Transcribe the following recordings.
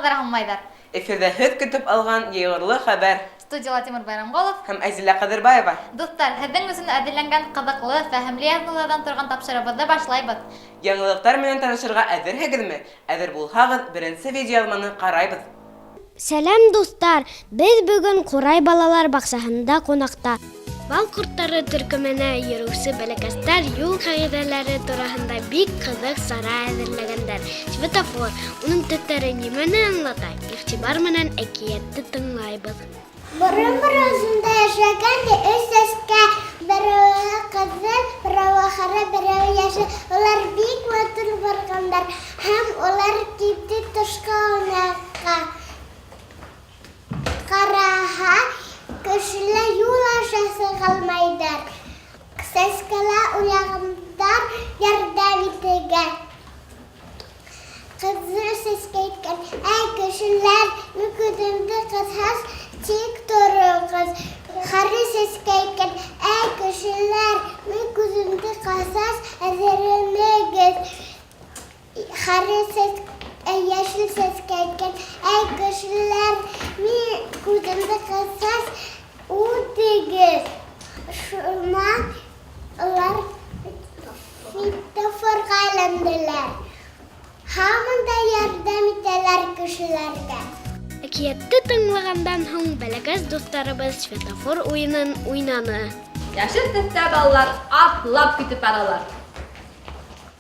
Ҡыҙҙар һәм малайҙар! Эфирҙа һеҙ көтөп алған Йәйғорлы хәбәр. Студияла Тимур Байрамғолов. Һәм Әзилә Ҡәҙербаева. Дуҫтар, һеҙҙең өсөн әҙерләнгән ҡыҙыҡлы, фәһемле яҙмаларҙан торған тапшырыуыбыҙҙы башлайбыҙ. Яңылыҡтар менән танышырға әҙерһегеҙме? Әҙер булһағыҙ, беренсе видеояҙманы ҡарайбыҙ. Сәләм, дуҫтар! Беҙ бөгөн Ҡурай балалар баҡсаһында ҡунаҡта. Бал ҡорттары төркөмөнә йөрөүсе бәләкәстәр юл ҡағиҙәләре тураһында бик ҡыҙыҡ сара әҙерләгәндәр. Светофор, уның төҫтәре нимәне аңлата? Иғтибар менән әкиәтте тыңлайбыҙ. Борон-бер озында йәшәгән ди өс сәскә. Берәүе ҡыҙыл, берәүе һары, берәүе йәшел. Улар бик матур барғандар һәм улар китте тышҡа уйнарға. Ҡараһа, кешеләр юл аша сығалмайҙар. Сәскәләр уйлағандар ярҙам итергә. Ҡыҙыл сәскә әйткән, Әй, кешеләр, мин күҙемде ҡыҫһас, тик тороғоҙ. Һары сәскә әйткән, Әй, кешеләр, мин күҙемде ҡыҫһас, әҙерләнегеҙ. Һары сәс, йәшел сәскә әйткән, Әй, кешеләр, мин күҙемде ҡыҫһас, үтегеҙ. Шунан улар светофорға әйләнделәр. Һаман да ярҙам итәләр кешеләргә. Әкиәтте тыңлағандан һуң бәләкәс дуҫтарыбыҙ светофор уйынын уйнаны. Йәшел төҫтә балалар атлап китеп баралар.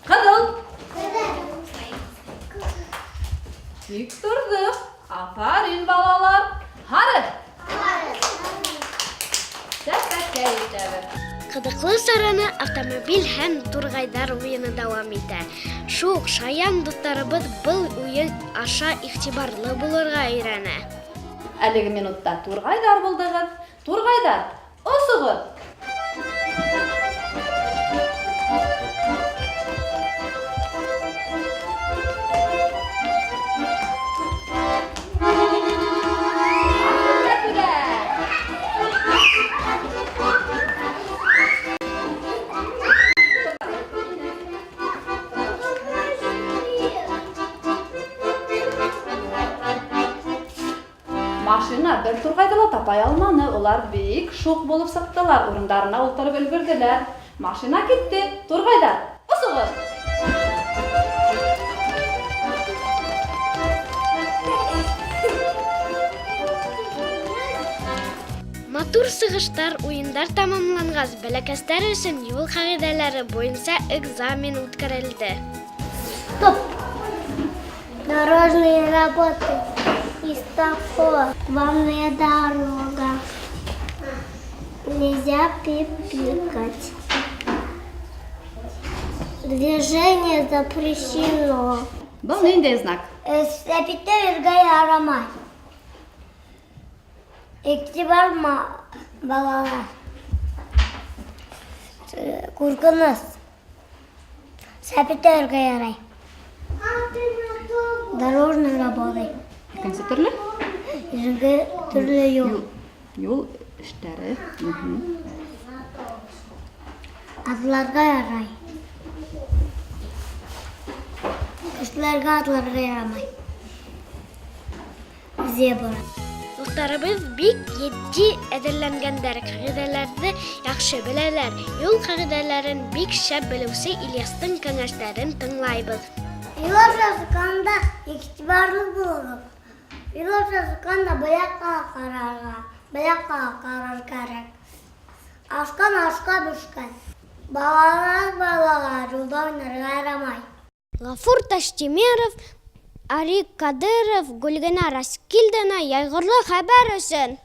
Ҡыҙыл. Тик торҙоҡ. Афарин, балалар. Һары. Сәпәкәй итәбеҙ. Ҡыҙыҡлы сараны автомобиль һәм турғайҙар уйыны дауам итә. Шуҡ, шаян дуҫтарыбыҙ был уйын аша иғтибарлы булырға өйрәнә. Әлеге минутта турғайҙар булдығыҙ. Турғайҙар, осоғоҙ! Машина бер турғайҙы ла тапай алманы. Улар бик шуҡ булып сыҡтылар, урындарына ултырып өлгөрҙөләр. Машина китте. Турғайҙар, осоғоҙ! Матур сығыштар, уйындар тамамланғас, бәләкәстәр өсөн юл ҡағиҙәләре буйынса экзамен үткәрелде. Стоп! Дорожные работы. Светофор. Главная дорога. Нельзя пипикать. Движение запрещено. Был ниндәй знак? Сәпиттә йөргә ярамай. Игътибар, балалар. Ҡурҡыныс. Сәпиттә йөргә ярай. Дорожный работы. Икенсе төрлө? Икенсе төрлө юл. Юл эштәре. Атларға ярай. Кешеләргә атларға ярамай. Зебра. Дуҫтарыбыҙ бик етди әҙерләнгәндәр, ҡағиҙәләрҙе яҡшы беләләр. Юл ҡағиҙәләрен бик шәп белеүсе Ильястың кәңәштәрен тыңлайбыҙ. Юл аша сыҡҡанда иғтибарлы булығыҙ. Юл аша сыҡҡанда был яҡҡа ҡарарға, был яҡҡа ҡарар кәрәк. Ашҡан ашҡа бешкән. Балалар балаға юлда уйнарға ярамай. Ғафур Таштимеров, Арик Ҡадыров, Гөлгенә Раскилдина, Йәйғорло хәбәр өсөн.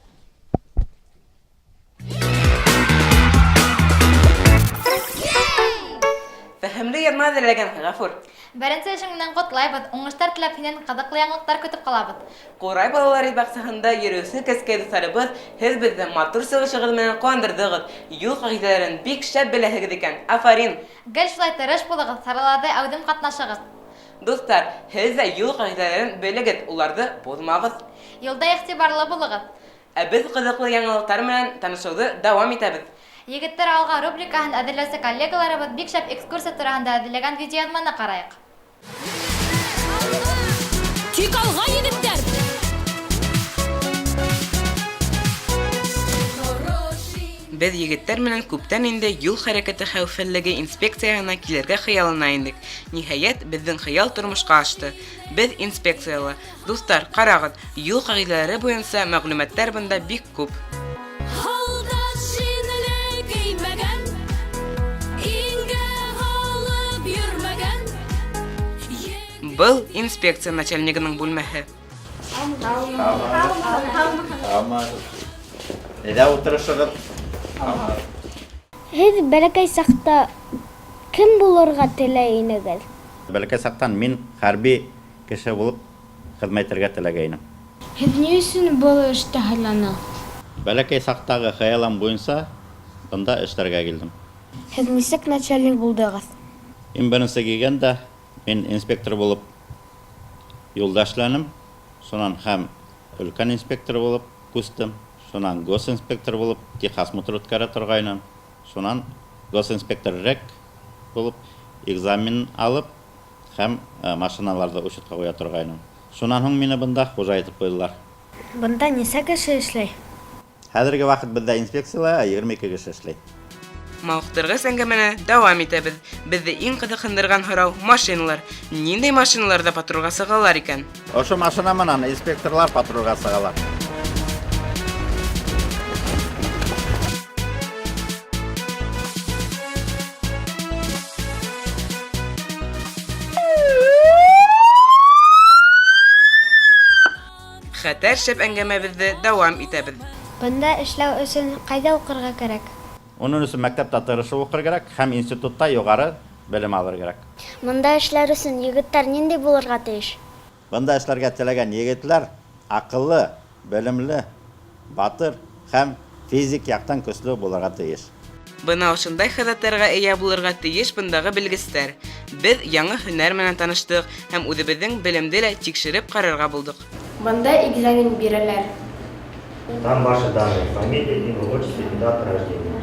Фәһемле яҙма әҙерләгәнһең, Ғәфүр. Беренсе эшең менән ҡотлайбыҙ, уңыштар теләп һинән ҡыҙыҡлы яңылыҡтар көтөп ҡалабыҙ. Ҡурай балалар баҡсаһында йөрөүсе кескәй дуҫтарыбыҙ, һеҙ беҙҙе матур сығышығыҙ менән ҡыуандырҙығыҙ. Юл ҡағиҙәләрен бик шәп беләһегеҙ икән. Афарин! Гел шулай тырыш булығыҙ, сараларҙа әүҙем ҡатнашығыҙ. Дуҫтар, һеҙ ҙә юл ҡағиҙәләрен белегеҙ, уларҙы боҙмағыҙ. Юлда иғтибарлы булығыҙ. Ә беҙ ҡыҙыҡлы яңылыҡтар менән танышыуҙы дауам итәбеҙ. Егеттәр алға рубрикаһын әҙерләүсе коллегаларыбыҙ бик шәп экскурсия тураһында әҙерләгән видеояҙманы ҡарайыҡ. Тик алға, егеттәр! Беҙ егеттәр менән күптән инде юл хәрәкәте хәүефһеҙлеге инспекцияһына килергә хыяллана инек. Ниһайәт, беҙҙең хыял тормошҡа ашты. Беҙ инспекцияла. Дуҫтар, ҡарағыҙ, юл ҡағиҙәләре буйынса мәғлүмәттәр бында бик күп. Һалдат шинеле кеймәгән, иңгә һалып йөрмәгән. Был инспекция начальнигының бүлмәһе. Һаумыһығыҙ. Әйҙә ултырышығыҙ. Һеҙ бәләкәй саҡта кем булырға теләй инегеҙ? Бәләкәй саҡтан мин хәрби кеше булып хеҙмәт итергә теләгәйнем. Һеҙ ни өсөн был эште һайланығыҙ? Бәләкәй саҡтағы хыялым буйынса бында эшләргә килдем. Һеҙ нисек начальник булдығыҙ? Иң беренсе килгәндә мин инспектор булып юлда эшләнем. Шунан һәм өлкән инспектор булып күстем. Шунан госинспектор булып техосмотр үткәрә торғайным. Шунан госинспектор РЭК булып экзамен алып һәм машиналарҙы учетҡа ҡуя торғайным. Шунан һуң мине бында хужа итеп ҡуйҙылар. Бында нисә кеше эшләй? Хәҙерге ваҡыт беҙҙә инспекцияла 22 кеше эшләй. Мауыҡтырғыс әңгәмәне дауам итәбеҙ. Беҙҙе иң ҡыҙыҡһындырған һорау машиналар. Ниндәй машиналарҙа патрулгә сығалар икән? Ошо машина менән инспекторлар патрулгә сығалар. Хәтәр шәп әңгәмәбеҙҙе дауам итәбеҙ. Бында эшләү өсөн ҡайҙа уҡырға кәрәк? Уның өсөн мәктәптә тырышып уҡыр кәрәк һәм институтта юғары белем алыр кәрәк. Бында эшләр өсөн егеттәр ниндәй булырға тейеш? Бында эшләргә теләгән егетләр аҡыллы, белемле, батыр һәм физик яҡтан көслө булырға тейеш. Бына ошондай һыҙаттарға эйә булырға тейеш бындағы белгестәр. Беҙ яңы һөнәр менән таныштыҡ һәм үҙебеҙҙең белемде лә тикшереп ҡарарға булдыҡ. Бында экзамен бирәләр. Там ваши данные, фамилия, имя, отчество и дата рождения.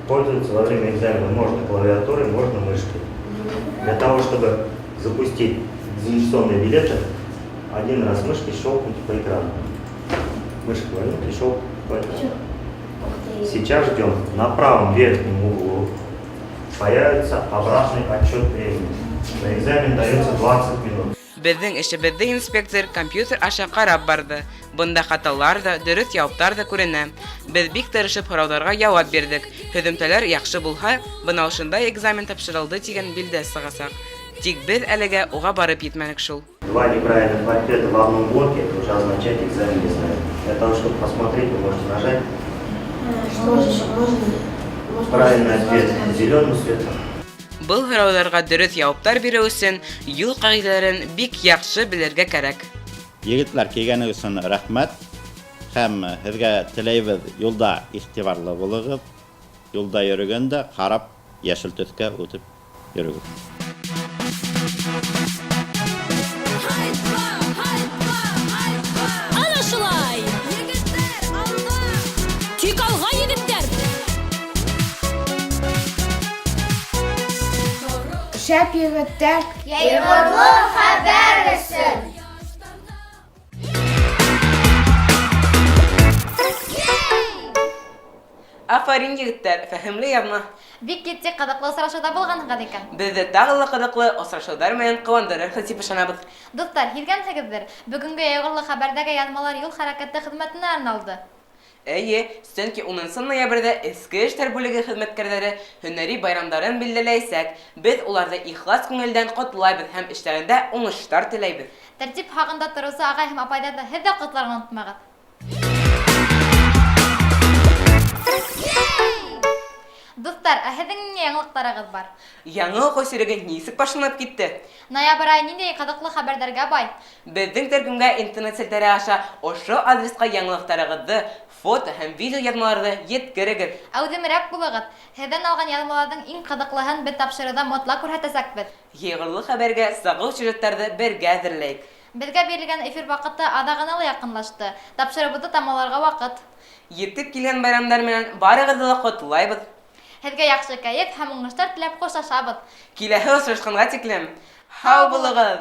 Пользоваться во время экзамена можно клавиатурой, можно мышкой. Для того, чтобы запустить экзаменационные билеты, один раз мышкой щелкнуть по экрану. Мышкой возьмите и щелкните по экрану. Сейчас ждем. На правом верхнем углу появится обратный отсчет времени. На экзамен дается 20 минут. Беҙҙең эшебеҙҙе инспектор компьютер аша ҡарап барҙы. Бында хаталар ҙа, дөрөҫ яуаптар ҙа күренә. Беҙ бик тырышып һорауҙарға яуап бирҙек. Һөҙөмтәләр яҡшы булһа, бына ошондай экзамен тапшырылды тигән билдә сығасаҡ. Тик беҙ әлегә уға барып етмәнек шул. Два неправильных ответа в одном блоке, это уже означает экзамен не сдали. Для того, чтобы посмотреть, вы можете нажать правильный ответ зеленым цветом. Был һорауҙарға дөрөҫ яуаптар биреү өсөн юл ҡағиҙәләрен бик яҡшы белергә кәрәк. Егетләр, килгәнегеҙ өсөн рәхмәт. Һәм һеҙгә теләйбеҙ юлда иғтибарлы булығыҙ. Юлда йөрөгәндә ҡарап йәшел төҫкә үтеп йөрөгөҙ. Һайпа, һайпа, һайпа. Ана шулай. Егеттәр, алға. Тик алға, егеттәр. Шәп егеттәр. Йәйғорло хәбәр өсөн! Афарин, егеттәр, фәһемле яҙма. Бик етди ҡыҙыҡлы осрашыуҙа булғанһығыҙ икән. Беҙҙе тағы ла ҡыҙыҡлы осрашыуҙар менән ҡыуандырырһығыҙ тип ышанабыҙ. Дуҫтар, һиҙгәнһегеҙҙер, бөгөнгө йәйғорло хәбәрҙәге яҙмалар юл хәрәкәте хеҙмәтенә арналды. Эйе, сөнки 10 ноябрҙә Эске эштәр бүлеге хеҙмәткәрҙәре һөнәри байрамдарын билдәләйәсәк. Беҙ уларҙы ихлас күңелдән ҡотлайбыҙ һәм эштәрендә уңыштар теләйбеҙ. Тәртип һағында тороусы ағай һәм апайҙарҙы һеҙ ҙә ҡотларға онотмағыҙ. Дуҫтар, ә һеҙҙең ниндәй яңылыҡтарығыҙ бар? Яңы уҡыу сиреге нисек башланып китте? Ноябрь айы ниндәй ҡыҙыҡлы хәбәрҙәргә бай? Беҙҙең төркөмгә интернет селтәре аша ошо адресҡа яңылыҡтарығыҙҙы, фото һәм видео яҙмаларҙы еткерегеҙ. Әүҙемерәк булығыҙ. Һеҙҙән алған яҙмаларҙың иң ҡыҙыҡлыһын беҙ тапшырыуҙа мотлаҡ күрһәтәсәкбеҙ. Йәйғорло хәбәргә сағыу сюжеттарҙы бергә әҙерләйек. Беҙгә бирелгән эфир ваҡыты аҙағына ла яҡынлашты. Тапшырыуыбыҙҙы тамамларға ваҡыт. Етеп килгән байрамдар менән барығыҙҙы ла ҡотлайбыҙ. Һеҙгә яҡшы кәйеф һәм уңыштар теләп хушлашабыҙ. Киләһе осрашҡанға тиклем һау булығыҙ!